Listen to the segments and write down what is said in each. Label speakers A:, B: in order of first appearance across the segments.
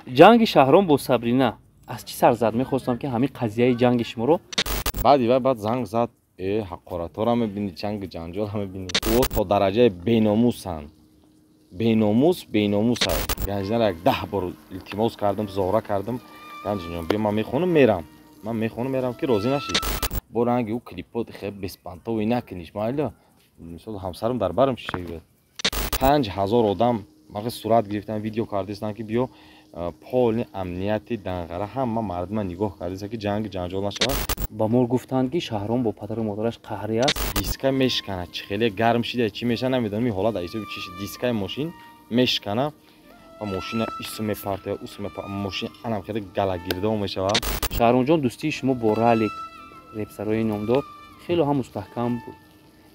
A: Ҷанги Шаҳром бо Сабрина аз чӣ сар зад? Мехостам, ки ҳамин қазияи ҷанги шуморо.
B: Баъди вай баъд занг зад, ҳақоратҳоро мебинӣ, ҷанги ҷанҷолро мебинӣ. Ӯ то дараҷаи беномусанд, беномус, беномуса. Ганҷинара як 10 бор илтимос кардам, зора кардам: «Ганҷинаҷон, биё, ман мехонам, мерам, ман мехонам, мерам», ки розӣ нашид. Бо ранги ӯ клипҳо хе беспонтовый накуниш, майла. Мисол, ҳамсарам дар барам шишаги буд, 5000 одам маға сурат гирифтан, видео кардистанд, ки биё, полный амнияти Данғара, ҳама мардума нигоҳ кардиста, ки ҷанги ҷанҷол нашавад.
A: Ба мо гуфтанд, ки Шаҳром бо падару модараш қаҳрӣ аст.
B: Диска мешкана, чӣ хеле гарм шида, чӣ меша, намедонам. Ин ҳолат ҳисоби чи, дискаи мошин мешкана ва мошина ису мепартоя, усу, мошин анам хеле галагирдо мешавад.
A: Шаҳромҷон, дӯстии шумо бо Ралик, репсарои номдор, хеле ҳам мустаҳкам буд.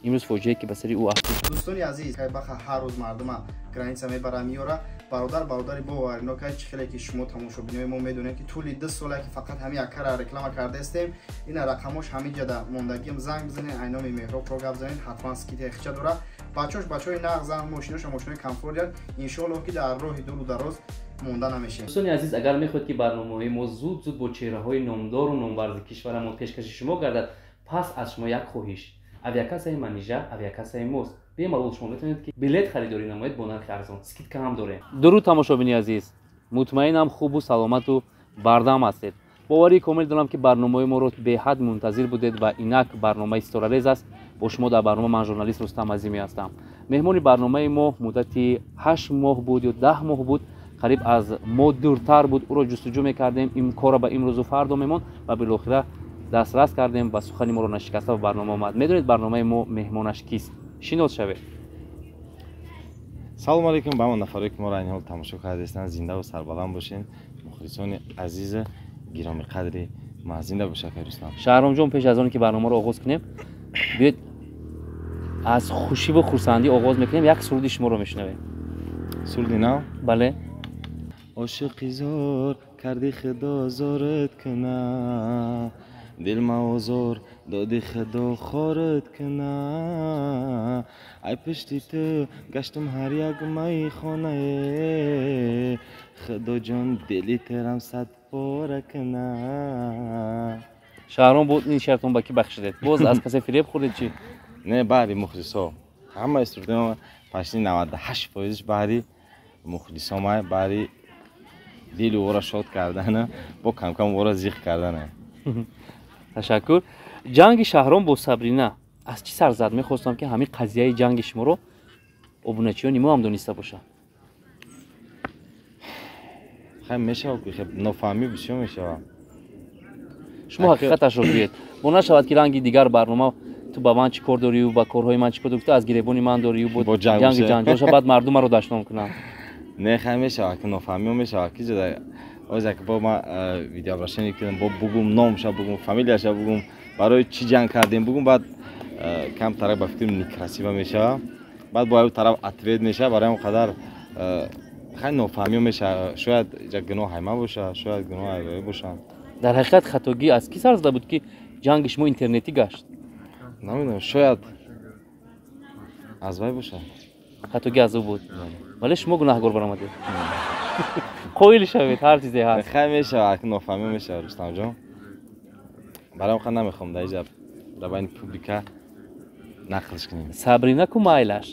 A: Имрӯз фоҷиае, ки ба сари ӯ афтид.
C: Дӯстони азиз, баха ҳар рӯз мардума граница мебара, меёра. Бародар, бародари боварино кай, чӣ хеле ки шумо тамошобинои мо медонед, ки тӯли 2 сола ки фақат ҳамин якара реклама кардаистем. Ина рақамош ҳамин ҷада мондагиам, занг бизанед, айноми Меҳроб про гап занед, ҳатман скидка хича дора. Бачош бачаҳои нағзан, мошиноша мошинои комфортиян. Иншоаллоҳ, ки дар роҳи дуру дароз монда намешем.
A: Дӯстони азиз, агар мехоҳед, ки барномаҳои мо зуд зуд бо чеҳраҳои номдору номварзи кишварамон пешкаши шумо гардад, пас аз шумо як хоҳиш: авиакассаи Манижа авиакассаи мост. Бемалол шумо метавонед, ки билет харидорӣ намоед бо нархи арзон, скидка ҳам дорем. Дуруд, тамошобини азиз! Мутмаинам, хубу саломату бардам ҳастед. Боварии комил дорам, ки барномаҳои моро беҳад мунтазир будед ва инак барномаи Ситорарез аст. Бо шумо дар барнома ман, журналист Рустам Азимӣ, ҳастам. Меҳмони барномаи мо муддати 8 моҳ буд ё 10 моҳ буд, қариб аз мо дуртар буд. Ӯро ҷустуҷӯ мекардем, ин корро ба имрӯзу фардо мемонд ва билохира дастрас кардем ва сухани моро нашикаста ба барнома омад. Медонед, барномаи мо меҳмонаш кист? Шинос шавед.
B: Салому алейкум ба ҳама нафаре, ки моро айни ҳол тамошо кардастанд. Зиндаву сарбаланд бошед, мухлисони азиза, гиромиқадри ма. Зинда боша, акай Рустам.
A: Шаҳромҷон, пеш аз оне ки барномаро оғоз кунем, биёед, аз хушиву хурсандӣ оғоз мекунем, як суруди шуморо мешунавем.
B: Суруди нав?
A: Бале.
B: Ошиқи зор карди, худо зорат куна, дилма озор доди, худо хорат куна. Ай пушти ту гаштум ҳар як майхонае, худоҷон, дили терам сад пора куна.
A: Шаҳром, бо ин шеъртон ба кӣ бахшидед? Боз аз касе фиреб хӯрдед, чӣ?
B: Не, баҳри мухлисо. Ҳамаи сурудҳо, почти 98 фоизш баҳри мухлисомай, баҳри дили ӯро шод кардана, бо камкам ӯро зиқ кардана.
A: Ташаккур. Ҷанги Шаҳром бо Сабрина аз чӣ сар зад? Мехостам, ки ҳамин қазияи ҷанги шуморо обуначиёни мо ҳам дониста бошанд.
B: Хай, мешавад ки нофаҳмӣ бисёр мешавад.
A: Шумо ҳақиқаташро гӯед, бо нашавад, ки ранги дигар барнома, ту ба ман чӣ кор дорию, ба корҳои ман чӣ кор дорӣ, аз гиребони ман дорию, бо ҷанги ҷанҷол ша, баъд мардум маро дашном кунанд.
B: Не, хай, мешавад ки нофаҳмиҳо мешавад, ки ҷода оз як бо ма видеообращение кунам, бо бугум, номша бугум, фамилияша бугум, барои чӣ ҷанг кардем бугум, баъд камтарак ба фикрам некрасиво мешавад, баъд бо аю тараф ответ мешавад. Барои ҳам қадар хай, нофаҳмиҳо мешавад. Шояд ҷа гуноҳ ҳайма бошад, шояд гуноҳ ҳайвоӣ бошад.
A: Дар ҳақиқат хатогӣ аз кӣ сар зада буд, ки ҷанги шумо интернетӣ гашт?
B: Намедонам, шояд аз вай бошад.
A: Хатогӣ аз ӯ буд, вале шумо гунаҳгор баромадед. Қоил шавед, ҳар чизе ҳаст.
B: Хай, мешавад, нофаҳмӣ мешавад, Рустамҷон. Барои ҳам намехоҳам дар иҷа, дар байни публика нақлш кунем.
A: Сабрина ку майлаш,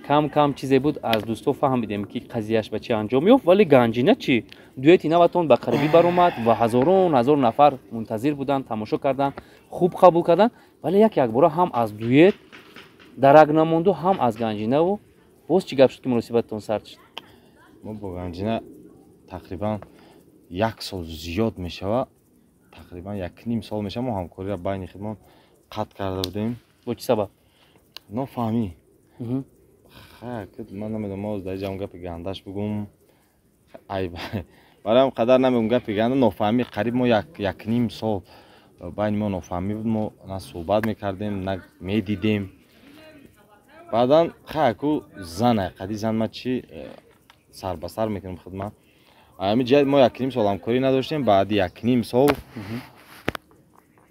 A: кам кам чизе буд, аз дӯстҳо фаҳмидем, ки қазияш ба чӣ анҷом ёфт. Вале Ганҷина чӣ? Дуэти наватон ба қарибӣ баромад ва ҳазорон ҳазор нафар мунтазир буданд, тамошо карданд, хуб қабул карданд. Вале як якбора ҳам аз дуэт дарак намонду, ҳам аз Ганҷинаву. Боз чӣ гап шуд, ки муносибататон сард шуд?
B: Мо бо Ганҷина тақрибан як сол зиёд мешавад, тақрибан якним сол мешавад, мо ҳамкориро байни худмон қатъ карда будем.
A: Бо чӣ сабаб?
B: Нофаҳмӣ. Ман намедонам, мо дар ҷам гапи гандаш бугум, айб, барои ҳам қадар намегум гапи ганда. Нофаҳмӣ, қариб мо якним сол байни мо нофаҳмӣ буд, мо на суҳбат мекардем, на медидем. Баъдан хай, ку зана қади зан ма чӣ сарбасар мекунем хидмат. Ҳамин ҷиҳат мо якним сол ҳамкорӣ надоштем. Баъди якним сол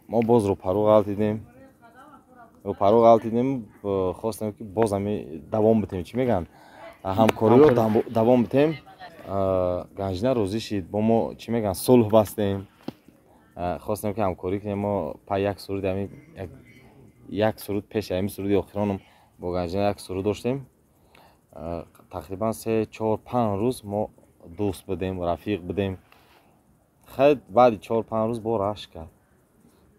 B: мо боз рӯпарӯ ғалтидем, рӯпарӯ ғалтидем, хостем, ки боз ҳами давом битем, чӣ мегӯянд, ҳамкориро давом битем. Ганҷина розӣ шид, бо мо чӣ мегӯянд, сулҳ бастем. Хостем ки ҳамкорӣ кунем. Мо па як суруд, як суруд пеш ҳамин суруди охиронам бо Ганҷина як суруд доштем. Тақрибан 3, 4, 5 рӯз мо дӯст будем, рафиқ будем. Хай, баъди 4-5 рӯз бо рашк кард.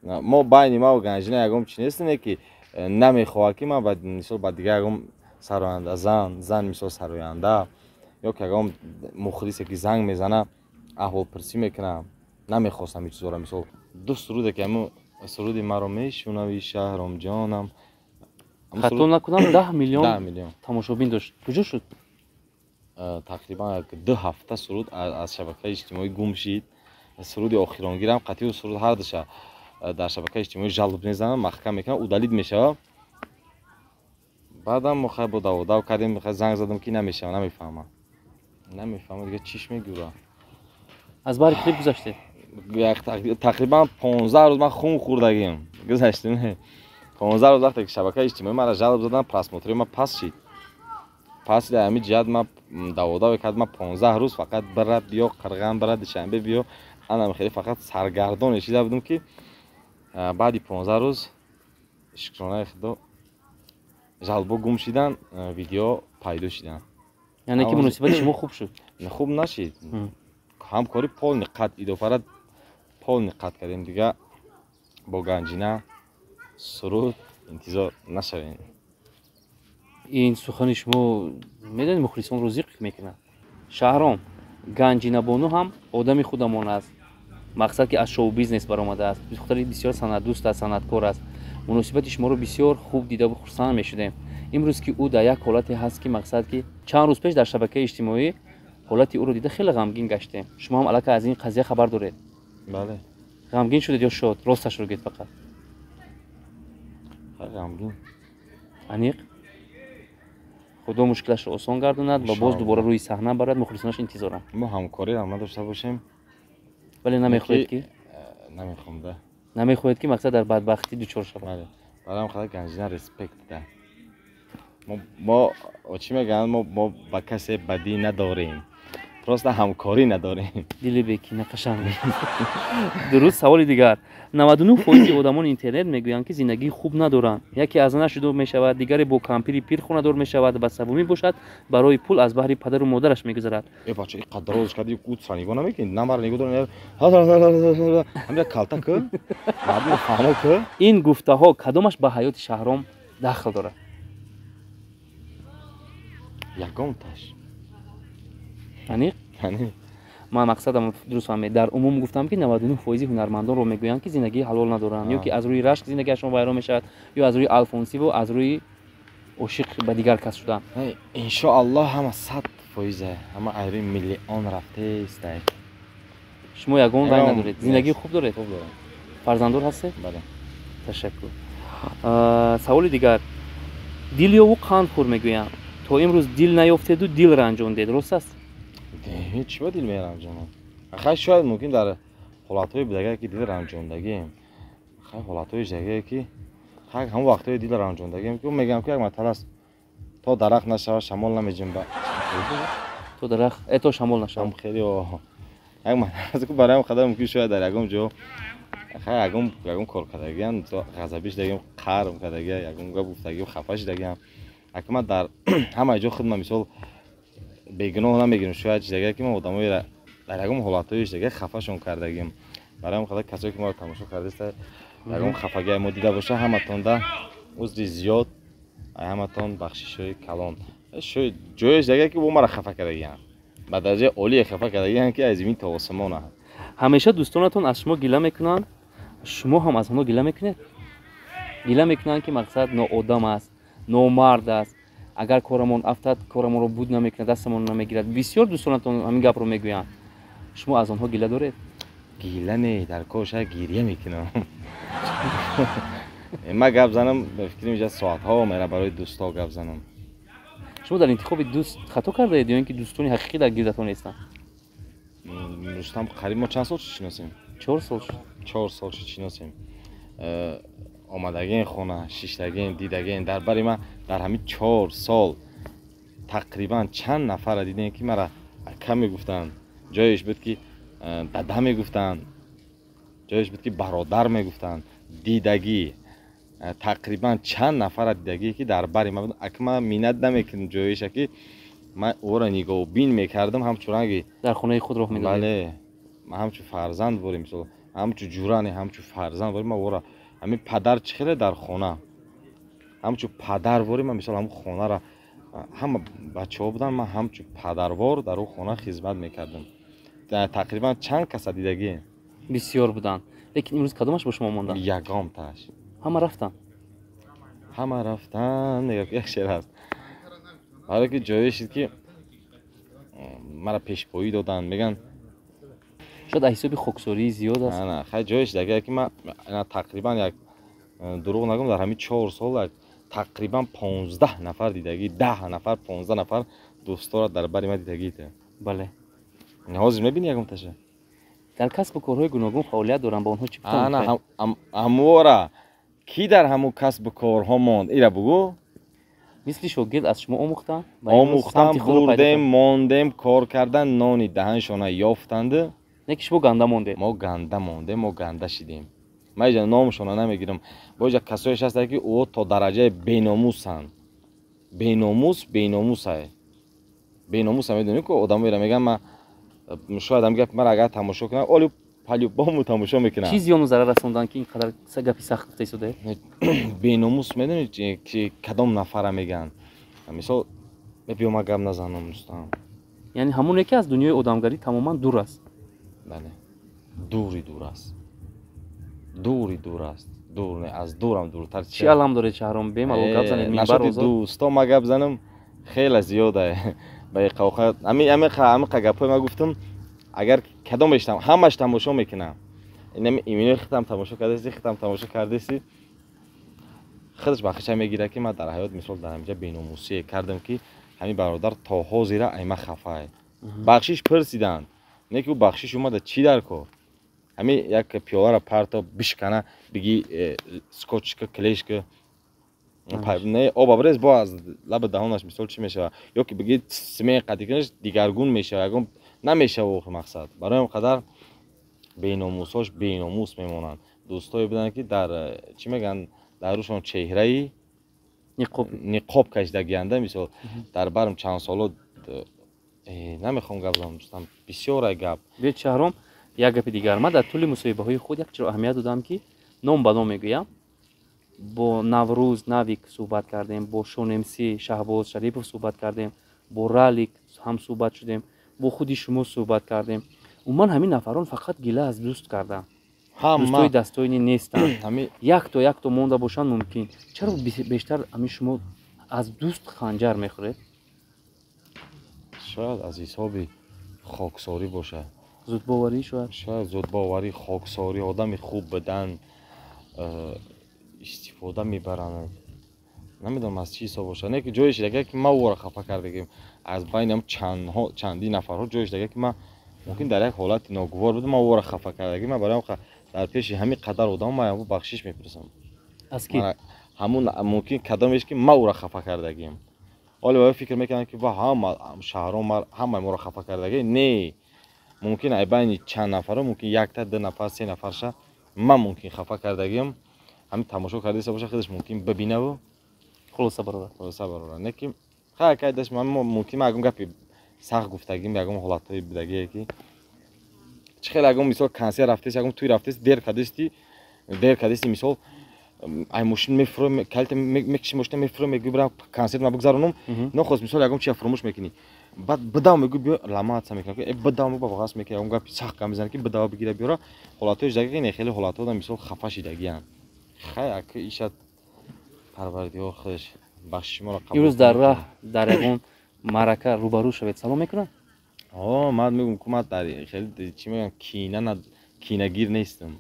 B: Мо байни маву Ганҷина ягон чи нест, не ки намехоҳад ки ман мисол ба дигар ягон сароянда, зан, мисол сароянда ё ки ягон мухлисе ки занг мезана, аҳволпурсӣ мекунам, намехостам ин чизоро. Мисол, ду суруде ки ҳамун суруди маро мешунави, шаҳром ҷонам.
A: Хато накунам, 10 миллион тамошобин дошт. Куҷо шуд?
B: Тақрибан як 2 ҳафта суруд аз шабакаи иҷтимоӣ гум шид. Суруди охиронгирам қатъиу суруд ҳардуша дар шабакаи иҷтимоӣ жалоб мезанам, маҳкам мекунам, удалить мешавад. Баъдам мо хай бо даводав кардем, занг задам ки намешава, намефаҳмам, намефаҳмам, дига чиш мегӯра.
A: Аз баҳри клип гузаштед?
B: Тақрибан 15 рӯз ман хун хӯрдагим, гузаштем 15 рӯз. Вақте ки шабакаи иҷтимоӣ мара жалоб задан, просмотр и ма паст шид, пас дар ҳамин ҷиҳат ма даводаве кард. Ма 15 рӯз фақат бира биё Қирған, бира Душанбе биё, анам хеле фақат саргардоне шида будам, ки баъди 15 рӯз, шукронаи худо, жалоб о гум шидан, видео пайдо шидан.
A: Яъне ки муносибати шумо хуб шуд?
B: Хуб нашид, ҳамкорӣ полный қатъ, идофара полный қатъ кардем. Дига бо Ганҷина суруд интизор нашавем.
A: Ин сухани шумо, медонед, мухлисонро зиқ мекунад. Шаҳром, Ганҷинабону ҳам одами худамон аст, мақсад ки аз шоу бизнес баромадааст, духтари бисёр санъатдӯст аст, санъаткор аст. Муносибати шуморо бисёр хуб дида хурсанд мешудем. Имрӯз ки ӯ дар як ҳолате ҳаст, ки мақсад ки чанд рӯз пеш дар шабакаи иҷтимоӣ ҳолати ӯро дида хеле ғамгин гаштем. Шумо ҳам аллакай аз ин қазия хабар доред?
B: Бале.
A: Ғамгин шудед ё шод? Росташро гӯед фақат.
B: Ғамгин.
A: Аниқ. Худо мушкилашро осон гардонад ва боз дубора рӯи саҳна барад, мухлисонаш интизоранд.
B: Мо ҳамкориам надошта бошем.
A: Вале намехоҳед ки
B: Намехоҳам да.
A: Намехоҳед ки мақсад дар бадбахтӣ дучор шавад.
B: Барам қадар Ганҷина респект да. Мо чӣ мегӯянд, мо ба касе бадӣ надорем, просто ҳамкорӣ надорем.
A: Дили бекина, қашанг, дуруст. Саволи дигар: 99 фоизи одамони интернет мегӯянд, ки зиндагии хуб надоранд. Яке аз занаш ҷудо мешавад, дигаре бо кампири пир хонадор мешавад ва севумӣ бошад, барои пул аз баҳри падару модараш мегузарад.
B: Э бача, иқадар роз кади, ӯ нигоҳ намекунӣ, намара нигоҳ дор, ҳамя калта ку, мардум фаҳмо ку.
A: Ин гуфтаҳо кадомаш ба ҳаёти Шаҳром дахл дорад?
B: Ягонташ.
A: Аниқ?
B: Аниқ.
A: Ман мақсадам дуруст фаҳмед, дар умум гуфтам, ки 99 фоизи ҳунармандонро мегӯянд, ки зиндагии ҳалол надоранд, ё ки аз рӯи рашк зиндагиашон вайрон мешавад, ё аз рӯи алфонсиву аз рӯи ошиқ ба дигар кас шудан.
B: Иншоаллоҳ, ҳама 100 фоиза, ҳама айрӯи миллион рафтестай.
A: Шумо ягон вай надоред, зиндагии хуб доред?
B: Хуб дорам.
A: Фарзанддор ҳастед?
B: Бале.
A: Ташаккур. Саволи дигар: дил ёву қанд хӯр мегӯянд, то имрӯз дил наёфтеду дил ранҷондед, рост аст?
B: Чӣ ба дил меранҷонам? Хай, шояд мумкин дар ҳолатҳои будагае, ки дил ранҷондагием. Хай, ҳолатҳои жагае, ки хай, ҳамон вақтҳои дил ранҷондагием, ки мегӯям, ки як матал аст: то дарахт нашава, шамол намеҷунба.
A: То дарахт то шамол нашава.
B: Хеле як матал аст, ки барои ҳам қадар мумкин шояд дар ягон ҷо, хай, ягон кор кардагиам, ғазабӣ шудагиам, қарм кардагия, ягон гап гуфтагиам, хафа шудагиам. Ака, ман дар ҳамаи ҷо худма мисол бегуноҳ намегирам. Шояд чизагае, ки ман одамоеро дар ягон ҳолатҳои чизагае хафашон кардагим. Барои ҳам қадар касое, ки моро тамошо кардаста, ягон хафагие мо дида боша, ҳаматонда узри зиёд, ҳаматон бахшишҳои калон. Ҷоеш дагае, ки бо маро хафа кардагиям, ба дараҷаи олие хафа кардагиям, ки аз замин то осмона.
A: Ҳамеша дӯстонатон аз шумо гила мекунанд, шумо ҳам аз онҳо гила мекунед? Гила мекунанд, ки мақсад ноодам аст, номард аст, агар корамон афтад, корамонро буд намекунад, дастамонро намегирад. Бисёр дӯстонатон ҳамин гапро мегӯянд. Шумо аз онҳо гила доред?
B: Гила не, дар кор шояд гирья мекунам. Ман гап занам, ба фикрам, инҷа соатҳо мера барои дӯстҳо гап занам.
A: Шумо дар интихоби дӯст хато кардаед ё ин ки дӯстони ҳақиқӣ дар гирдатон нестанд?
B: Рустам, қариб мо чанд сол шуд шиносем?
A: 4 сол шуд.
B: 4 сол шуд шиносем. Омадагин хона, шиштагин, дидагин. Дар бари ман дар ҳамин 4 сол тақрибан чанд нафарра дидем, ки мара ака мегуфтанд, ҷоеш буд ки дада мегуфтанд, ҷоеш буд ки бародар мегуфтанд. Дидагӣ тақрибан чанд нафара дидагӣ, ки дар бари ман буд. Ака, ман миннат намекунам, ҷоеша ки ман ӯро нигоҳубин мекардам, ҳамчун ранги
A: Дар хонаи худ роҳ медодед.
B: Бале, ман ҳамчун фарзанд борем, мисол, ҳамчун ҷура не, ҳамчун фарзанд борем. Ман ӯро ҳамин падар чӣ хеле дар хона, ҳамчун падар борем. Ман, мисол, ҳамун хонара ҳама бачаҳо буданд, ман ҳамчун падарвор дар ӯ хона хизмат мекардам. Тақрибан чанд каса дидагӣ?
A: Бисёр буданд, лекин имрӯз кадомаш бо шумо монданд?
B: Ягонтааш.
A: Ҳама рафтанд.
B: Ҳама рафтанд, як шер ҳаст. Барое ки ҷое шид, ки мара пешпоӣ доданд, мегӯянд.
A: Шояд аз ҳисоби хоксории зиёд аст.
B: На, хай, ҷоеш дагар ки ман тақрибан, як дурӯғ нагӯм, дар ҳамин 4 сол як тақрибан 15 нафар дидагӣ, 10 нафар, 15 нафар дӯстора дар бари ман дидагӣ.
A: Бале.
B: Ҳозир мебинӣ ягонташа?
A: Дар касбу корҳои гуногун фаъолият доранд, ба онҳо чӣ?
B: Ана ҳамвора кӣ дар ҳамун касбу корҳо монд, ира бугӯ.
A: Мисли шогирд аз шумо омӯхтанд.
B: Омӯхтан, бурдем, мондем, кор кардан, нони даҳаншона ёфтанд.
A: Не ки шумо ганда мондед.
B: Мо ганда мондем, мо ганда шидем. Ман иҷа номшона намегирам. Бо иҷа касоеш ҳастанд, ки ӯ то дараҷаи беномусанд. Беномус беномусай, беномуса. Медонӣ ку, одамоеро мегӯянд, ман шояд ҳам гапи мара агар тамошо кунам, оли по-любому тамошо мекунам.
A: Чӣ зиёну зарар расонданд, ки ин қадар гапи сахт гуфта истодаед?
B: Беномус, медонӣ, ки кадом нафара мегӯянд? Мисол, биё, ман гап назанам, дӯстам.
A: Яъне ҳамоне ки аз дунёи одамгарӣ тамоман дур аст.
B: Бале, дури дур аст, дури дур аст, дур не, аз дурам дуртар.
A: Чӣ алам доред, Шаҳром? Бемалол гап занед, минбар
B: озод. Дӯсто, ма гап занам, хеле зиёда ба иқоқа. Ҳамиқа гапҳои ма гуфтам, агар кадомеш ҳамаш тамошо мекунам, инами иминои хитам тамошо кардаси, хитам тамошо кардаси, худаш ба хиша мегирад, ки ман дар ҳаёт, мисол, дар ҳамиҷа беномусие кардам, ки ҳамин бародар то ҳозира айма хафае. Бахшиш пурсиданд, не ки ӯ бахшиш омада чӣ дар кор? Ҳамин як пиёларо парто, бишкана, биги скотчка, клешка, не, об абрез, бо аз лаби даҳонаш, мисол, чӣ мешавад? Ё ки биги симеи қадикунаш дигаргун мешавад, ягон намешава. Охи мақсад, барои он қадар беномусош беномус мемонанд. Дӯстое буданд, ки дар, чӣ мегӯянд, дар рӯшон чеҳраи ниқоб кашидагианда. Мисол, дар барм чанд соло, намехоҳам гап занам, дӯстам, бисёр гап.
A: Биёед, Шаҳром, як гапи дигар. Ман дар тӯли мусоҳибаҳои худ як чиро аҳамият додам, ки ном ба ном мегӯям. Бо Наврӯз Навик суҳбат кардем, бо Шонмс Шаҳбоз Шарипов суҳбат кардем, бо Ралик ҳам суҳбат шудем, бо худи шумо суҳбат кардем. Умуман, ҳамин нафарон фақат гила аз дӯст карданд. Дӯстои дастоини нестанд, якто якто монда бошанд мумкин. Чаро бештар ҳамин шумо аз дӯст ханҷар мехӯред?
B: Шояд аз ҳисоби хоксорӣ бошад.
A: Зудбоварӣ шояд.
B: Шояд зудбоварӣ, хоксорӣ, одами хуб будан, истифода мебаранд. Намедонам, аз чӣ ҳисоб бошад. Не ки ҷоеш дага, ки ман ӯро хафа кардагим, аз байни ҳам чандҳо, чандин нафарҳо ҷоеш дага, ки ман мумкин дар як ҳолати ногувор будам, ман ӯро хафа кардагим. Ман барои дар пеши ҳамин қадар одам ман бахшиш мепурсам.
A: Аз ки?
B: Ҳамун мумкин кадомеш, ки ман ӯро хафа кардагим. Ҳоло ба фикр мекунам, ки ва ҳама шаҳрон ҳамаи моро хафа кардагӣ. Не, мумкин ай байни чанд нафаро, мумкин якта, ду нафар, се нафарша ман мумкин хафа кардагим. Ҳамин тамошо кардаиста боша, худаш мумкин бибинаву
A: хулоса барорад.
B: Хулоса барорад. Не ки хай кайдаш, ман мумкин ягон гапи сахт гуфтагим, ягон ҳолатҳои будагие, ки чӣ хеле, ягон, мисол, консерт рафтест, ягон туй рафтест, дер кардисти, дер кардисти, мисол, ай мошин мефуро, калита мекиши, мошина мефуро, мегӯй, бирам консерт ма бигзаронам. Нохост, мисол, ягон чия фуромӯш мекунӣ, баъд бидав, мегӯй, биё, ламатса мекунам, э, бидав, ба ғас мекунӣ, ягон гапи сахт гап мезанӣ, ки бидава, бигира, биёра. Ҳолатҳои шидагӣ, не, хеле ҳолатҳо, мисол, хафа шидагианд. Хай, ака, ишад Парвардигор худаш бахшиши моро қабул.
A: Имрӯз дар раҳ, дар ягон маърака рӯбарӯ шавед, салом мекунад?
B: О, ман мегӯм, ку ман дар хеле, чӣ мегӯям, кина, кинагир нестам,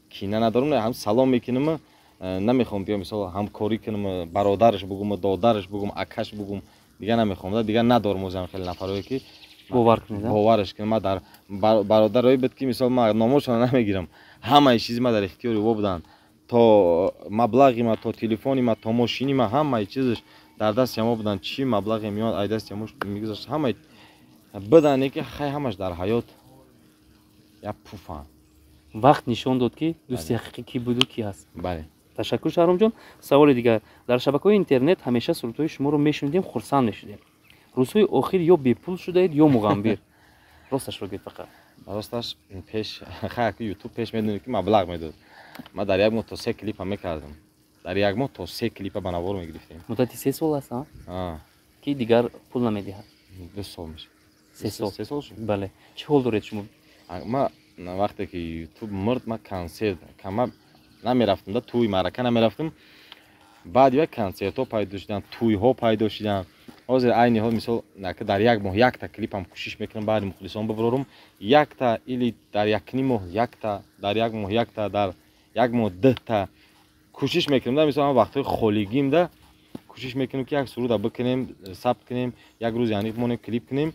B: кина надорам. Ҳам салом мекунам, намехоҳам дига, мисол, ҳамкорӣ кунам, бародараш бугум, додараш бугум, акаш бугум, дига намехоҳам, дига надорам озам хеле нафарое, ки
A: бовар кунед.
B: Бовараш кунам. Ман дар бародарое буд, ки, мисол, ман номошона намегирам, ҳамаи чизи ман дар ихтиёри ӯ буданд, то маблағи ма, то телефони ма, то мошини ма, ҳамаи чизаш дар дасти ҳамо буданд. Чӣ маблағе меомад, ай дасти ҳамо мегузашт, ҳамаи. Бидане ки хай ҳамаш дар ҳаёт як пуфанд.
A: Вақт нишон дод, ки дӯсти ҳақиқӣ кӣ буду кӣ ҳаст.
B: Бале.
A: Ташаккур, Шаҳромҷон. Саволи дигар: дар шабакаҳои интернет ҳамеша сурудҳои шуморо мешунидем, хурсанд мешудем. Рӯзҳои охир ё бепул шудаед, ё муғамбир. Росташро гӯед фақат.
B: Росташ, пеш хай Ютуб пеш медонед, ки маблағ медод. Ман дар як моҳ то се клипа мекардам, дар як моҳ то се клипа ба навор мегирифтем.
A: Муддати 3 сол аст, ки дигар пул намедиҳад?
B: 2 сол мешавад.
A: 3 сол.
B: 3 сол шуд.
A: Бале. Чӣ ҳол доред шумо?
B: Ма вақте ки Ютуб мурд, ма консерт ма намерафтам да, тӯй маърака намерафтам. Баъд як консертҳо пайдо шуданд, тӯйҳо пайдо шуданд. Ҳозир айни ҳол, мисол, дар як моҳ якта клипам кӯшиш мекунам баъди мухлисон бибарорум, якта или дар якним моҳ якта, дар як моҳ якта, дар як моҳ дута кӯшиш мекунем да. Мисол, вақтҳои холигим да кӯшиш мекунем, ки як суруда бикунем, сабт кунем, як рӯз яъне монем, клип кунем.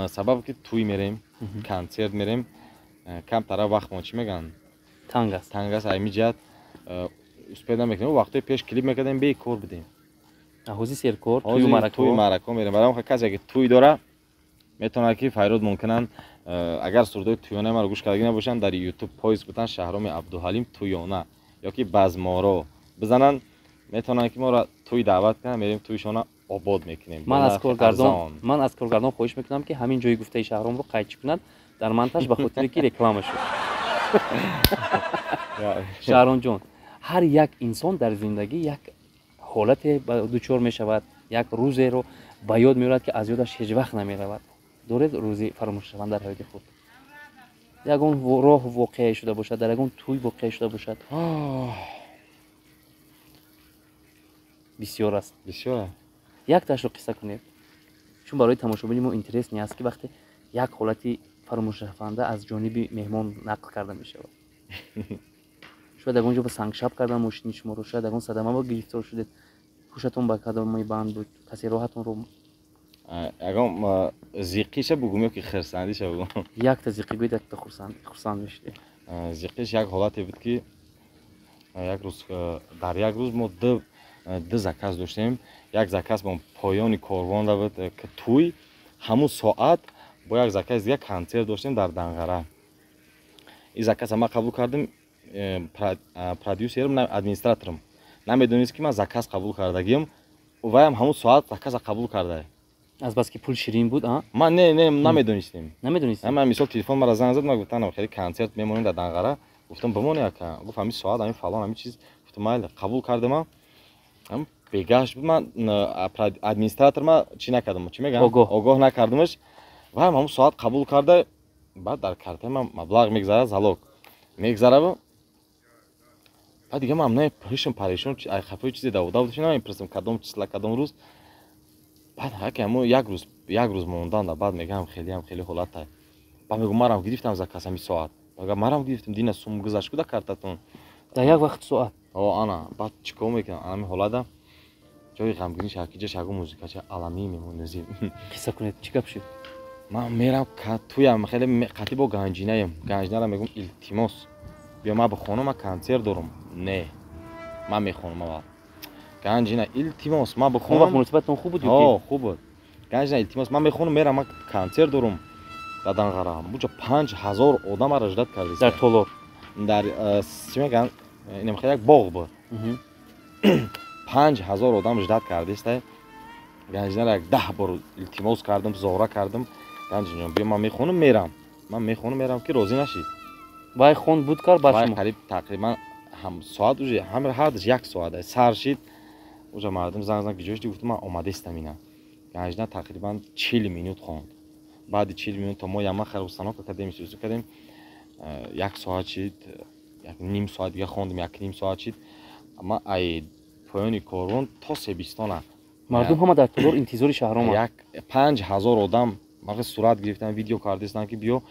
B: Сабаб ки тӯй мерем, консерт мерем, камтара вақтмон, чӣ мегӯянд,
A: танг аст.
B: Танг аст. Ами ҷиҳат успеть намекунем. Вақтҳои пеш клип мекардем, бекор будем.
A: Ҳозир серкор.
B: Тӯй маърака мерем. Барои касе ки тӯй дора, метавонад ки файрод мумкинанд. Агар сурудҳои тӯёнаи маро гӯш кардагӣ набошанд, дар Ютуб поиск бутан «Шаҳроми Абдуҳалим тӯёна» ёки «Базморо» бизананд, метавонанд ки моро тӯй даъват кунанд. Мерем, тӯйшона обод мекунем.
A: Ман аз коргардон хоҳиш мекунам, ки ҳамин ҷои гуфтаи Шаҳромро қайчӣ кунад дар монтаж, ба хотире ки реклама шуд. Шаҳромҷон, ҳар як инсон дар зиндагӣ як ҳолате дучор мешавад, як рӯзеро ба ёд меорад, ки аз ёдаш ҳеҷ вақт намеравад. Доред рӯзи фаромӯшшаванда дар ҳаёти худ? Ягон роҳ воқеае шуда бошад, дар ягон тӯй воқеа шуда бошад? Бисёр аст.
B: Бисёр.
A: Якташро қисса кунед, чун барои тамошобини мо интересный аст, ки вақте як ҳолати фаромӯшшаванда аз ҷониби меҳмон нақл карда мешавад. Шояд ягон ҷо ба сангшаб кардан мошини шуморо, шояд ягон садама гирифтор шудед, ҳушатон ба кадоми банд буд, касе роҳатонро
B: Ягон зиқиша бугум ё ки хирсандиша бугум?
A: Якта зиқӣ гӯед, якта хурсанд мешудед.
B: Зиқиш як ҳолате буд, ки як рӯз, дар як рӯз мо ду заказ доштем. Як заказ бо поёни корвон буд, ки тӯй ҳамун соат, бо як заказ дига консерт доштем дар Данғара. Ин заказа ман қабул кардем. Продюсерам, администраторам намедонист, ки ман заказ қабул кардагиам. Ваям ҳамун соат заказа қабул карда.
A: Азбаски пул ширин буд?
B: Ман не, намедонистем.
A: Намедонистем.
B: Ман, мисол, телефон мара занг зад. Ман гуфтам, хеле консерт мемонем дар Данғара. Гуфтам, бимоне, ака. Гуфт, ҳамин соат, ҳамин фалон, ҳамин чиз. Гуфтам, майли, қабул кардам. Бегашт буд. Ман администратор ма чӣ накардам, чӣ мегӯям, огоҳ накардамаш. Ваям ҳамун соат қабул карда. Баъд дар картаи ман маблағ мегзарад, залог мегзараву баъд дига ман не пишам, парешон, хафои чизе давода буд, намепурсам кадом числа, кадом рӯз. Баъд ҳаки ҳамо як рӯз, як рӯз мондан. Баъд мегӯям, хелеам хеле ҳолата. Баъд мегӯм, марам гирифтам заказ ҳами соат. Мага марам гирифтам, дина сум гузашт куда картатон.
A: Дар як вақт соат.
B: О, ана баъд чӣ кор мекунам? Анами ҳолата ҷои ғамгинӣ шакиҷа шагу музикача аламӣ мемоназим.
A: Қисса кунед, чӣ гап шуд?
B: Ман мерам туям, хеле қатъи бо Ганҷинаем. Ганҷинара мегӯм, илтимос, биё, ман бихонам, ман консерт дорам. Не, ман мехонам аввал. Ганҷина, илтимос, ман бихонам.
A: Муносибатон хуб буд?
B: О, хуб буд. Ганҷина, илтимос, ман мехонам, мерам, ман консерт дорам дар Данғара. Буҷа 5000 одамаро ждать кардист.
A: Дар толор?
B: Дар, чӣ мегӯянд, инам хеле як боғ буд, 5000 одам ждать кардиста. Ганҷинара як 10 бор илтимос кардам, зора кардам: Ганҷинаҷон, биё, ман мехонам, мерам, ман мехонам, мерам, ки розӣ нашид.
A: Вай хон буд, кар
B: баъд қариб тақрибан ҳам соат уже ҳам ҳардаш як соат сар шид. Уже мардум занг зан, киҷо шуди? Гуфтам, ман омадестам. Ина Ганҷина тақрибан 40 минут хонд. Баъди 40 минут то мо яма хар установка кардем, сусу кардем, як соат шид. Як ним соат дига хондем, як ним соат шид. Ма ай поёни корвон то Себистона.
A: Мардум ҳама дар толор интизори Шаҳром.
B: Як 5000 одам вақте сурат гирифтан, видео кардистанд, ки биё,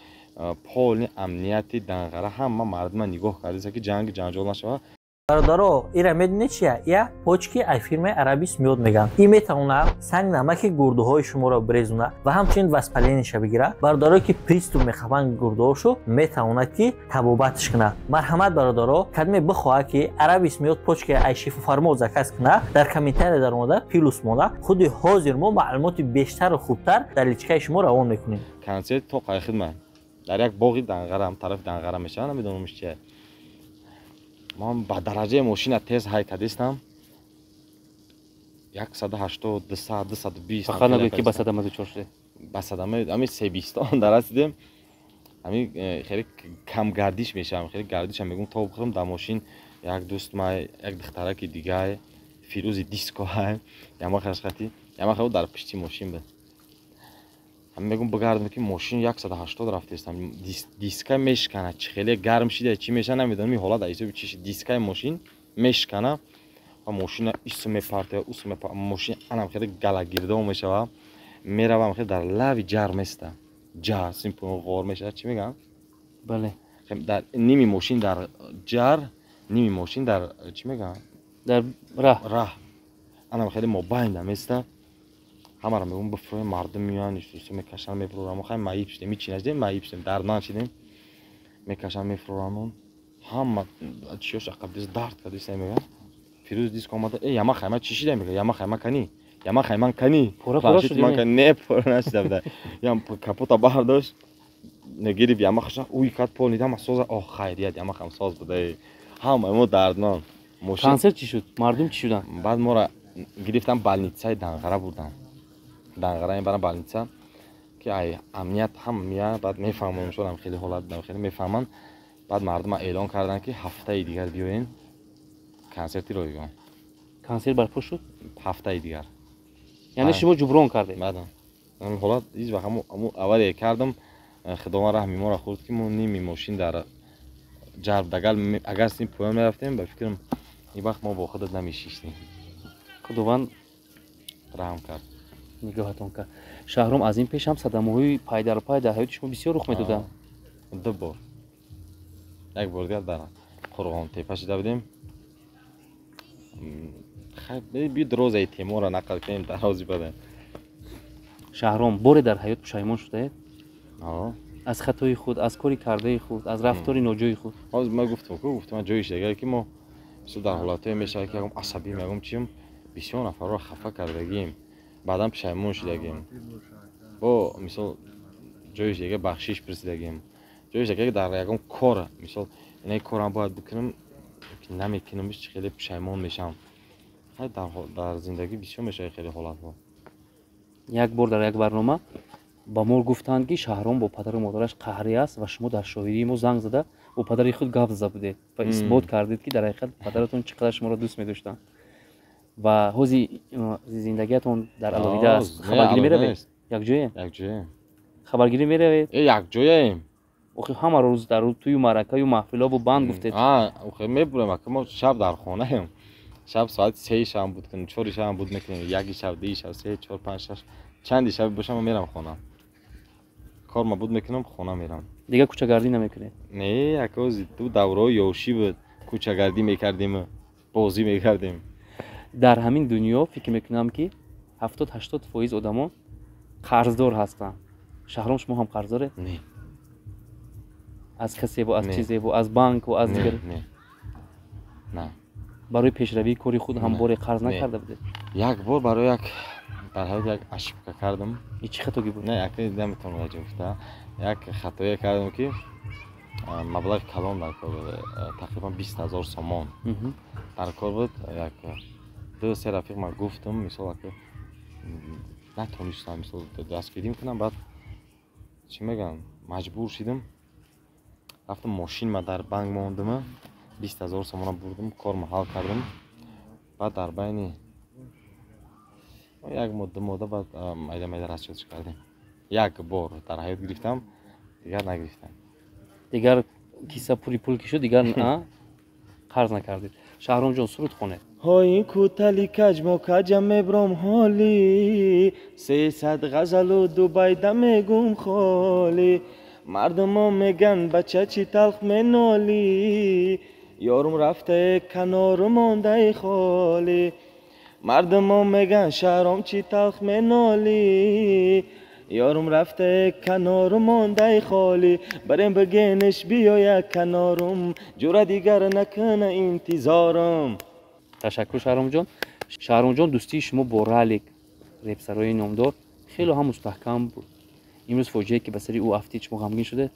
B: полный амнияти Данғара ҳама мардума нигоҳ кардиста, ки ҷанги ҷанҷол нашавад.
D: Бародаро, ира медонед чия? Я почки ай фирмаи Арабис Миёд мегӯянд. Ин метавонад санг намаки гурдуҳои шуморо бирезона ва ҳамчунин воспаление ша бигирад. Бародарое ки приступ мехӯранд гурдуҳошо, метавонад ки табобатш кунад. Марҳамат, бародаро, кадме бихоҳад ки Арабис Миёд почки ай Шифофармо заказ кунад, дар комментария даромада плюс монда, худи ҳозир мо маълумоти бештару хубтар дар личка и шумо равон мекунем.
B: Консерт то қайхидма дар як боғи Данғара, тарафи Данғара мешавад, намедонам чия. Ман ба дараҷаи мошина тез ҳай кардистам, 180, 200, 220.
A: Фақат нагӯед, ки ба садама дучор шудед.
B: Ба садама ами Себистон дарасидем, ами хеле камгардиш мешавам, хеле гардишам, мегӯм то бихӯрам. Дар мошин як дӯст ма, як духтараки дигай, Фирӯзи диско ҳай, ямахашхати ямаха дар пишти мошин буд. Ҳами мегӯм бигардам, ки мошин 180 рафтестам, диска мешкана. Чи хеле гарм шида, чӣ меша, намедонам, ин ҳолат ҳисоби чи, дискаи мошин мешкана ва мошина ису мепартоя, усу мошин анам хеле галагирдо мешава, меравам, хеле дар лави ҷар места, ҷар симпо ғор мешава, чӣ мегӯям?
A: Бале.
B: Дар ними мошин дар ҷар, ними мошин дар чӣ мегӯям?
A: Дар раҳ.
B: Раҳ анам хеле мобайнда места. Ҳамаро мегӯм бифурем, мардум меоянд, исусу мекашанд, мефурорам. Хай, маиб шудем, ҳичи нашудем, маиб шудем, дардманд шудем. Мекашанд, мефурорамон, ҳама чиёш ақабдис дард кардиста. Мегӯям, Фирӯз диск омада: «Э, яма хайма чӣ шида?» Мега: «Яма хайма кани, яма хайман кани». Не, пора нашида буда. Ям капота бардошт, гирифт яма хаша, уй кад, полни ҳама соза. Ох, хайрият, яма хам соз буда. Ҳама мо дардманд.
A: Консерт чӣ шуд, мардум чӣ шуданд?
B: Баъд моро гирифтан, больница и Данғара бурданд. Данғара мебарам больница, ки ай амният ҳама меяд, баъд мефаҳмам, шудам хеле ҳолат будам, хеле мефаҳманд. Баъд мардума эълон карданд, ки ҳафтаи дигар биёен, консерти ройгон.
A: Консерт барпо шуд?
B: Ҳафтаи дигар.
A: Яъне шумо ҷуброн кардед?
B: Баъдан ҳамин ҳолат ҳеҷ вақт ҳамун авария кардам, худованд раҳми моро хӯрд, ки мо ними мошин дар ҷарб дагал, агар сини поён мерафтем, ба фикрам, ин вақт мо бо худат намешиштем.
A: Худованд
B: раҳм кард.
A: Нигоҳатон кард. Шаҳром, аз ин пеш ҳам садамаҳои пайдарпай дар ҳаёти шумо бисёр рух медоданд.
B: Ду бор. Як бор дигар дар Қурғонтепа шида будем. Би дурозаи теморо нақл кунем, дарози бада.
A: Шаҳром, боре дар ҳаёт пушаймон шудаед аз хатои худ, аз кори кардаи худ, аз рафтори ноҷои худ?
B: Ҳозир ман гуфтам ку, гуфтам ҷои шидагар, ки мо мисол дар ҳолатҳое мешавад, ки ягон асабӣ мегӯм, чим, бисёр нафарро хафа кардагием, баъдан пушаймон шудагем, бо мисол ҷои дига бахшиш пурсидагем. Ҷои дига дар ягон кор, мисол, инаи корам бояд бикунам, намекунам, хеле пушаймон мешавам. Дар зиндагӣ бисёр мешавад хеле ҳолатҳо.
A: Як бор дар як барнома ба мо гуфтанд, ки Шаҳром бо падару модараш қаҳрӣ аст ва шумо дар шоҳидии мо занг зада, бо падари худ гап зада будед ва исбот кардед, ки дар ҳақиқат падаратон чӣ қадар шуморо дӯст медоштанд. Ва ҳози зиндагиятон дар алоҳида аст? Хабаргирӣ меравед? Якҷоем?
B: Якҷоем.
A: Хабаргирӣ меравед?
B: Якҷояем.
A: Охи ҳама рӯз дар тӯю маъракаю маҳфилову банд гуфтед.
B: Мебурем, ака, мо шаб дар хонаем. Шаб соати 3 шаб буд кунем, 4 шаб буд мекунем, яки шаб, дуи шаб, се, чор, панҷ, шаш, чанди шаб бошам, мерам хона, корма буд мекунам, хона мерам.
A: Дигар кӯчагардӣ намекунед?
B: Не, акози ту давраҳои ёшӣ буд, кӯчагардӣ мекардем, бозӣ мекардем.
A: Дар ҳамин дунё фикр мекунам, ки 70-80% одамон қарздор ҳастанд. Шаҳром, шумо ҳам қарздоред?
B: Не.
A: Аз касеву аз чизеву, аз банку, аз дигар?
B: Не.
A: Барои пешравии кори худ ҳам боре қарз накарда будед?
B: Як бор барои як дар ҳаёт як ошибка кардам.
A: И чӣ хатогӣ буд?
B: Не, як наметавонам гаҷа гуфта, як хатое кардам, ки маблағи калон дар кор буд, тақрибан 20 000 сомон дар кор буд. Як ду се рафиқ ман гуфтам, мисол, ака, натонистам, мисол, дастгирим кунам. Баъд чӣ мегӯям, маҷбур шидам, рафтам, мошин ма дар банк мондама, 20 000 сомона бурдам, корма ҳал кардам. Баъд дар байни як моҳ, 2 моҳда баъд майда майда расчёт ш кардем. Як бор дар ҳаёт гирифтам, дигар нагирифтам.
A: Дигар киса пури пул ки шуд, дигар қарз накардед. Шаҳромҷон, суруд хонед.
B: Ҳои кутали каҷмо каҷа мебром, ҳоли 300 ғазалу дубайда мегум холӣ. Мардумо меган: «Бача, чӣ талх менолӣ?» Ёрум рафте канору мондаи холӣ. Мардумо меган шаҳром чӣ талх менолӣ. Ёрум рафте канору мондаи холӣ. Барем бигенеш биёя канорум. Ҷура дигар накуна интизорум.
A: Ташаккур, Шаҳромҷон. Шаҳромҷон, дӯстии шумо бо Ралик, репсарои номдор, хеле ҳам мустаҳкам буд. Имрӯз фоҷиае ки ба сари ӯ афтид, шумо ғамгин шудед?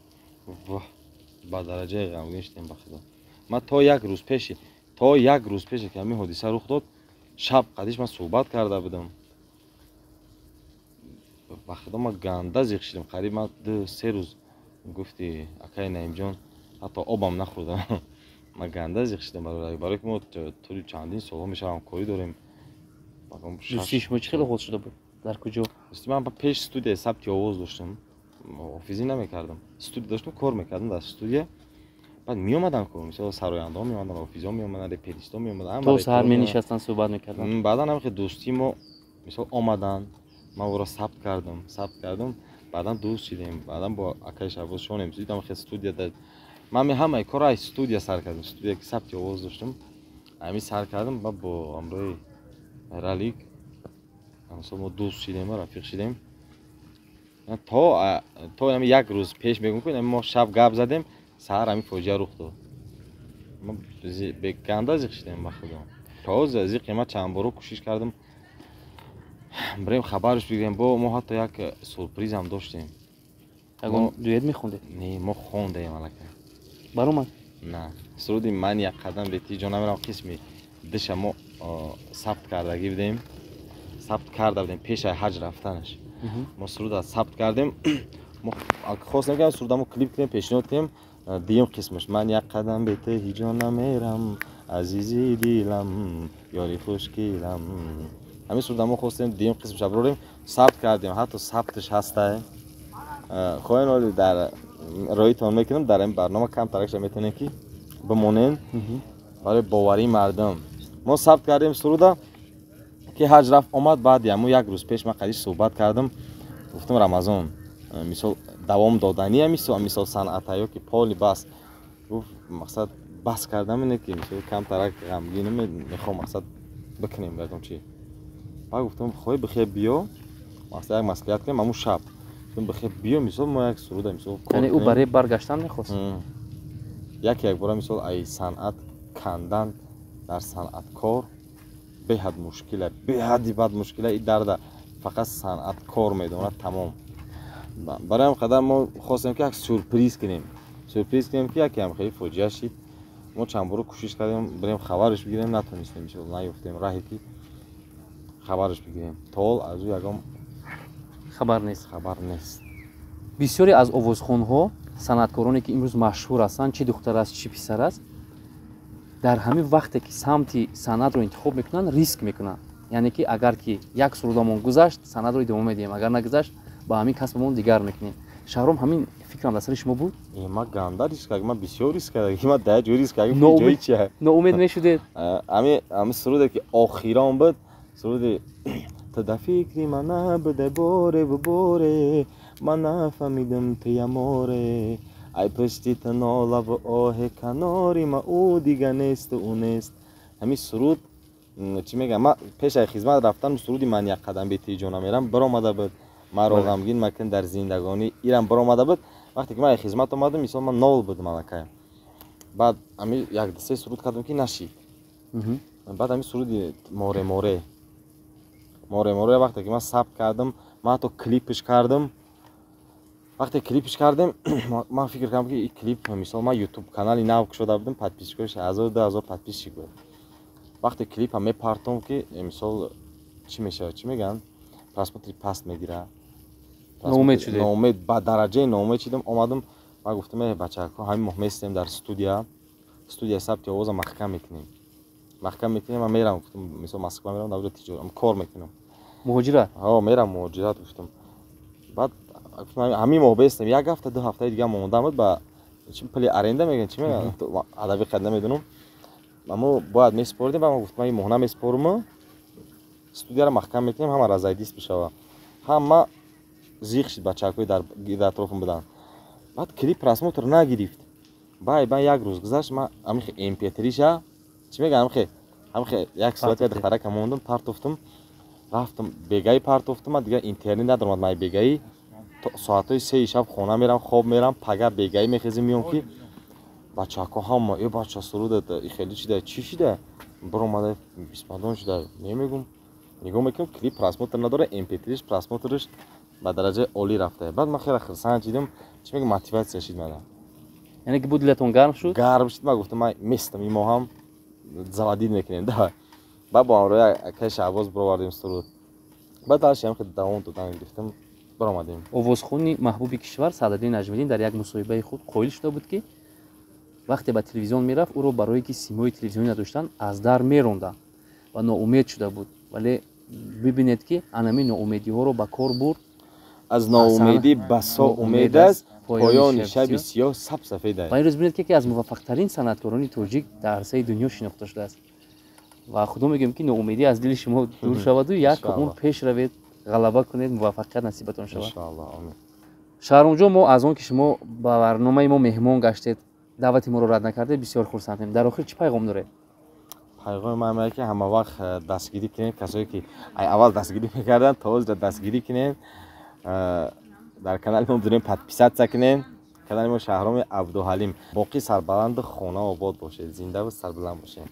B: Воҳ, ба дараҷаи ғамгин шудем, ба худо. Ман то як рӯз пеше ки ҳамин ҳодиса рух дод, шаб қадиш ман суҳбат карда будам. Ба худо, ман ганда зиқ шудам. Қариб ман 2-3 рӯз, гуфти акаи Наимҷон, ҳатто обам нахӯрдам. Ман ганда зиқ шудам, барое ки мо тӯли чандин солҳо мешава ҳамкорӣ дорем.
A: Дӯстии шумо чӣ хел оғоз шуда буд, дар куҷо?
B: Ман пеш студияи сабти овоз доштам, ҳофизӣ намекардам, студия доштам, кор мекардам дар студия. Баъд меомадам, ку мисол сарояндаҳо меомадам, ҳофизҳо меомаданд, реперистҳо меомаданд.
A: То саҳар менишастанд, суҳбат мекарданд.
B: Баъдан ҳам дӯстии мо, мисол, омаданд, ман ӯро сабт кардам, баъдан дӯст шидем. Баъдан бо акаи Шаҳбоз шонем дидам, хе студия ман ҳамаи корро аз студия сар кардам. Студия ки сабти овоз доштам, ҳамин сар кардам. Ба бо ҳамроҳи Ралик, мисол, мо дӯст шидем, рафиқ шидем. То як рӯз пеш мегӯм, ки мо шаб гап задем, саҳар ҳамин фоҷиа рух дод. Ма ганда зиқ шидем, ба худо. То зиқи ма чанд боро кӯшиш кардам бирем, хабарш бигирем. Бо мо ҳатто як сюрпризам доштем.
A: Ягон дуэт мехондед?
B: Не, мо хондаем аллакай.
A: Баромад?
B: На, суруди «Ман як қадам бе ти ҷо намерам» қисми диша мо сабт кардагӣ будем, сабт карда будем. Пешаи ҳаҷ рафтанаш мо суруда сабт кардем. Мо хостем ки сурудамо клип кунем, пешниҳод кунем. Дуюм қисмаш: «Ман як қадам бе ту ҳиҷо намерам, азизи дилам, ёри хушкилам». Ҳамин суруда мо хостем дуюм қисмаша бирорем, сабт кардем, ҳатто сабташ ҳастай. Хоҳем, оли дар роитон мекунам, дар ин барнома камтаракша метавонем ки бимонем барои боварии мардум. Мо сабт кардем суруда, ки ҳаҷ рафт, омад. Баъди ҳамун як рӯз пеш ман қадиш суҳбат кардам, гуфтам: «Рамазон, мисол, давом додания, мисол, санъата ё ки поли бас?» Гуфт: «Мақсад бас кардам ине ки, мисол, камтарак ғамгин, мехоҳам, мақсад, бикунем ягон чи». Баъд гуфтам: «Хоҳӣ, бихе биё, мақсад, як маслиҳат кунем». Ҳамун шаб гуфтам: «Бихе биё, мисол, мо як суруда, мисол, кор
A: Яъне ӯ
B: кунем».
A: барои баргаштан мехост?
B: Яке якбора, мисол, ай санъат кандан дар санъаткор беҳад мушкила, беҳади бад мушкила. И дарда фақат санъаткор медонад, тамом. Барои ҳам қадар мо хостем ки як сюрприз кунем, ки яке ҳам хеле фоҷиа шид. Мо чанд боро кӯшиш кардем бирем, хабарш бигирем, натонистем, мисол, наёфтем раҳе ки хабарш бигирем. То ҳол аз ӯ ягон
A: хабар нест.
B: Хабар нест.
A: Бисёре аз овозхонҳо, санъаткороне ки имрӯз машҳур ҳастанд, чӣ духтар аст, чӣ писар аст, дар ҳамин вақте ки самти санъатро интихоб мекунанд, риск мекунанд. Яъне ки агар ки як сурудамон гузашт, санъатро идома медиҳем, агар нагузашт, ба ҳамин касбамон дигар мекунем. Шаҳром, ҳамин фикрам дар сари шумо буд?
B: Ман ганда риск кардам, ман бисёр риск кардам, ман дар ҷой риск кардам. Ҷои чи?
A: Ноумед мешудед?
B: Ҳами суруде ки охирон буд, суруди «Ту дар фикри ман набуде бореву боре, ман нафаҳмидам ту яморе, ай пушти ту нолаву оҳе, канори ма ӯ дига несту ӯ нест». Ҳамин суруд, чӣ мегӯям, ман пеш аз хизмат рафтан суруди «Ман як қадам бе ти ҷо намерам» баромада буд, «Маро ғамгин макун дар зиндагонӣ» ирам баромада буд. Вақте ки ман аз хизмат омадам, мисол, ман нол будам аллакай. Баъд ҳами як се суруд кардам, ки нашид. Баъд ҳами суруди «Море, море, море, море» вақте ки ман сабт кардам, ман ҳатто клипш кардам. Вақте клипш кардем, ман фикр кардам, ки и клип, мисол, ман Ютуб канали нав кушода будам, подписчикош ҳазор, 2000 подписчик буд. Вақте клипа мепартом, ки мисол, чӣ мешавад, чӣ мегӯянд, просмотри паст мегирад.
A: Ноумед шудед?
B: Ноумед, ба дараҷаи ноумед шудам. Омадам, ман гуфтам: «Э, бачако, ҳамин моҳ местем дар студия, студияи сабти овоза маҳкам мекунем, маҳкам мекунем. Ман мерам», гуфтам, мисол, «Москва мерам, дар тиҷорат кор мекунам».
A: Муҳоҷират?
B: Ҳо, мерам муҳоҷират, гуфтам. Баъд ҳамин моҳ бестем, як ҳафта, 2 ҳафтаи дига монда буд, ба чи пули аренда мегӯянд, чӣ мегӯянд, адаби қад намедонам, амо бояд месупоридем. Ба ман гуфтам: «Ман ин моҳ намеспорум, студияро маҳкам мекунем, ҳама разойдись бишава». Ҳама зиқ шид, бачакҳои дар гирди атрофам буданд. Баъд клип просмотр нагирифт. Бай бан як рӯз гузашт, ман ҳамихе mp3-ша чӣ мегӯям, ҳамихе як соат я духтарака мондум, партофтум, рафтам бегаи партофтум. Ман дигар интернет надоромад. Ман бегаи соатҳои 3-и шаб хона мерам, хоб мерам. Пага бегаӣ мехезем, меём, ки бачаҳако ҳама: «Э, бача, сурудат хеле шида, чӣ шида, биромада бисмадон шуда?» Немегум, нигоҳ мекунам, клип просмотр надора, mp3 просмотрш ба дараҷаи олӣ рафта. Баъд ман хеле хурсанд шидам, чӣ мегӯм, мотиватсия шид мана.
A: Яъне ки бу дилатон гарм шуд.
B: Гарм шуд. Ман гуфтам, ман местам, ин моҳам заводить мекунем да. Баъд бо ҳамроҳи акаи Шаҳбоз бировардем суруд. Баъд дальше ҳам давом додан гирифтам, баромадем.
A: Овозхони маҳбуби кишвар Саъдаддин Наҷмиддин дар як мусоҳибаи худ қоил шуда буд, ки вақте ба телевизион мерафт, ӯро барое ки симои телевизионӣ надоштанд, аз дар меронданд ва ноумед шуда буд. Вале бибинед, ки анами ноумедиҳоро ба кор бурд.
B: Аз ноумедӣ басо умед аст, поёни шаби сиёҳ саб сафед аст.
A: Ва имрӯз бинед, ки яке аз муваффақтарин санъаткорони тоҷик дар арсаи дунё шинохта шудааст. Ва худо мегӯем, ки ноумедӣ аз дили шумо дур шаваду як умр пеш равед, ғалаба кунед, муваффақият насибатон шавад. Шаҳромҷон, мо аз он ки шумо ба барномаи мо меҳмон гаштед, даъвати моро рад накардед, бисёр хурсандем. Дар охир чӣ пайғом доред?
B: Пайғоми ман, ки ҳама вақт дастгирӣ кунед. Касое ки аввал дастгирӣ мекарданд, то ҳозир дастгирӣ кунед. Дар канали мо бидурем, подписаться кунед, канали мо Шаҳроми Абдуҳалим. Боқӣ сарбаланду хона обод бошед, зиндаву сарбаланд бошед.